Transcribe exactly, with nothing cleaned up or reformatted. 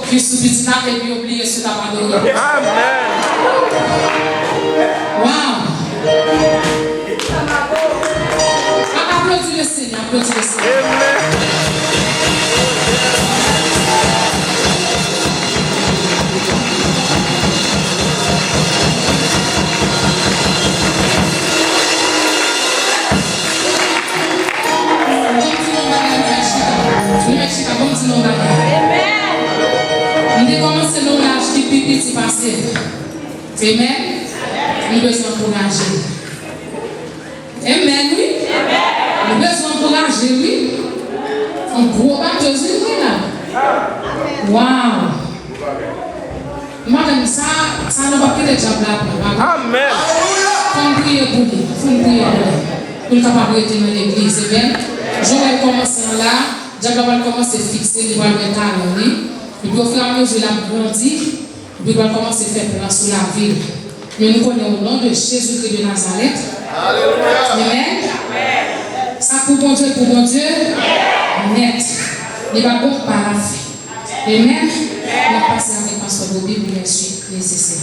Jis sou pitit la, epi yo bliye si w t ap adore. Amèn. Waw! Ap aplodi le Senyè, aplodi le Senyè. Amèn. Ban m di nou yon bagay, nou mèt chita. Nou mèt chita, ban m di nou yon bagay. M te kòmanse nan yon laj ki pi piti pase l. Amen. Nou bezwen ankouraje l. Amen, wi. Nou bezwen ankouraje l, wi. Yon gwo batèz, wi, wi, la. Waw. M pa konn sa, sa nou p ap kite dyab la pran, pa konn. Amèn. Fò n priye pou li, fò n priye pou li. Pou l kapab rete nan legliz, amen. Jan w wè l kòmanse an la, dyab la pral kòmanse fikse, li pral gen talan li. Epi ofiramezi l ap grandi, epi l pral kòmanse fè plan sou lavi l. Men nou konnen o non de Jezikri de Nazarèt. Alelouya. Amen. Sa k pou Bondye, pou Bondye nèt. Li pa gon pa l ap fè. Amen. N ap pase avèk pastè Bobby pou lè suit nesesè.